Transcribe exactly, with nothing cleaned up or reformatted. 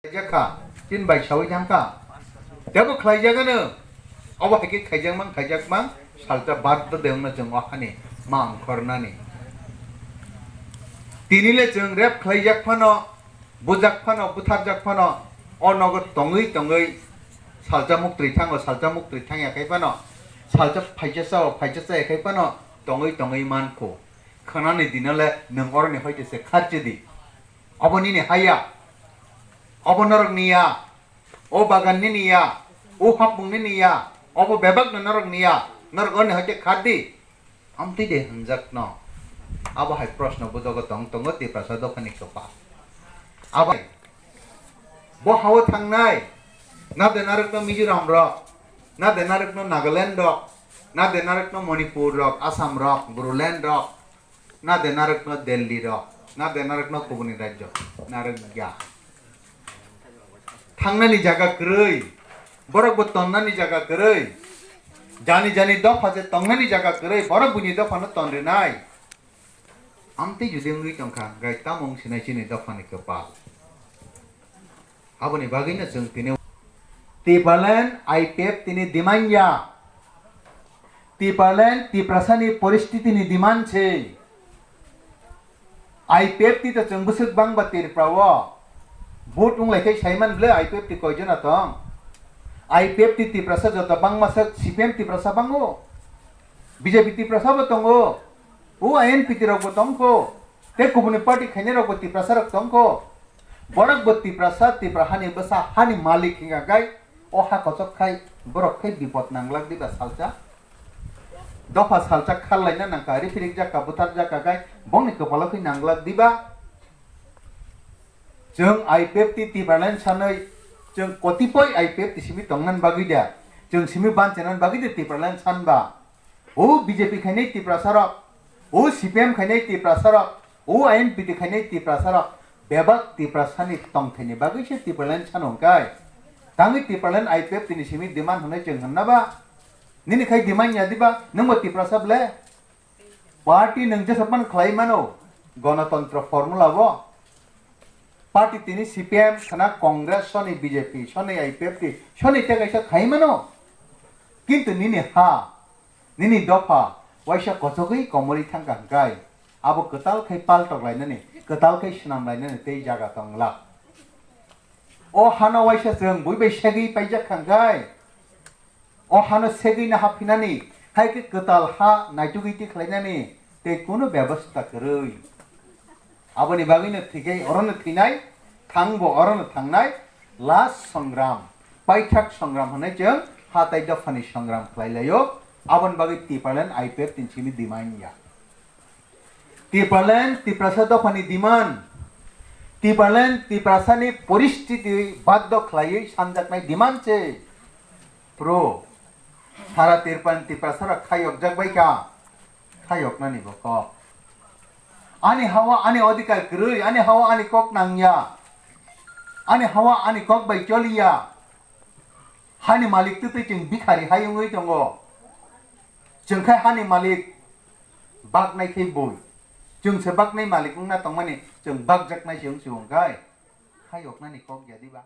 Khlaijak kha, chini bai sawi thang kha. Tebo khlaijak ano. Obo hai khe khaijak mang, khaijak mang, salsa bad de wngno chwng o hani ma wngkhornani. Tini le chwng rep khlaijak phano, bujak phano, butharjak phano, o nogo tongwi tongwi salsa muktwi thango, salsa muktwi thangya khai phano, salsa phaisa chao, phaisa chaya khai phano, tongwi tongwi mankho. Khwnani dino le nwng oroni hoite se kharchi di. Obo nini haya. Obo norok ni ya. O bagan nini ya. O hapung nini ya. Obo bebak no norok ni ya. Norok oni hoite khat di. Amtwi de hwnjak no. Abo hai proshno bodogo tong tongo Tiprasa dophani kwpal. Abo hai. Bo hao thangnai. Na de narok no Mizoram rok. Na de narok no Nagaland rok. Na de narok no Manipur rok, Assam rok, Bodoland rok. Na de narwkno Delhi rok, na de narwkno kubuni rajyo, narwk ya. Thangnani jaga kwrwi, borok bo tonnani jaga kwrwi, jani jani dopha je tongnani jaga kwrwi, borok buini dophano ton rinai. Amtwi judi wngwi tongkha, gai tamo wng sinai chini dophani kwpal. Aboni bagwino chwng tini Tipraland I P F tini demand ya. Tipraland Tiprasani poristitini demand se. I P F T to chwng bwswk bangba Tripura o. Vote wng lai khe saiman ble I P F T koijona tong. I P F T Tiprasa joto bangma sak C P M Tiprasa bango. B J P Tiprasa bo tongo. O I N P T rok bo tongkho. Tei kubuni party khainai rok bo Tiprasa rok tongkho. Borok bo Tiprasa, Tipra hani bwsa, hani malik hinga gai, o ha kochok khai, borok khai bipot nanglak diba salsa. Dopha salsa khar laina nangkha, riphirik jakha, buthar jakha khai, bongni kwpalo khai nanglak diba. Chwng I P F T Tipraland sanwi, chwng kotipoi I P F T simi tongnan bagwi da, chwng simi banchanan bagwi da Tipraland sanba. O B J P khainai Tiprasa rok, o C P M khainai Tiprasa rok, o I N P T khainai Tiprasa rok, bebak Tiprasani tongthaini bagwi se Tipraland sano hwnkhe. Tangwi Tipraland I P F T ni simi demand hwnwi chwng hwnna ba? Nini khai demand ya diba? Nwng bo Tiprasa ble? Party nwng jesa pan khlai mano, gonotontro formula bo. Party tini C P M khna Congress soni B J P soni I P F T soni tei kaisa khai mano. Kintu nini ha, nini dopha waisa kochogwi komorwi thangkha hwnkhe, abo kwtal khai paltok lainani, kwtal khai swnam lainani tei jaga tongla. O hano waisa chwng bui bai segwi paijak kha hwnkhe, o hano segwi na haphinani, hai khe kwtal ha naitugwi tikhlainani tei kunu bebostha kwrwi. Aboni bagwino thwikhai orono thwinai, thangbo orono thangnai, last songram, paithak songram hwnwi chwng ha tai dophani songram khlai laio, aboni bagwi Tipraland I P F T ni simi demand ya. Tipraland Tiprasa dophani demand, Tipraland Tiprasani poristiti baddo khlaiwi sanjaknai demand se. Pro, sara Tipraland Tiprasa rok khayokjak bai kha. Khayoknani bo kok. Ani hawa ani odhikar kwrwi, ani hawa ani kok nangya. Ani hawa ani kok bai choliya. Hani malik twtwi chwng bikhari hai wngwi tongo. Chwng khai hani malik baknai khe bui. Chwng se baknai malik wngna tongmani chwng bakjaknai se wngsi wngkhai. Khayoknani kok ya diba?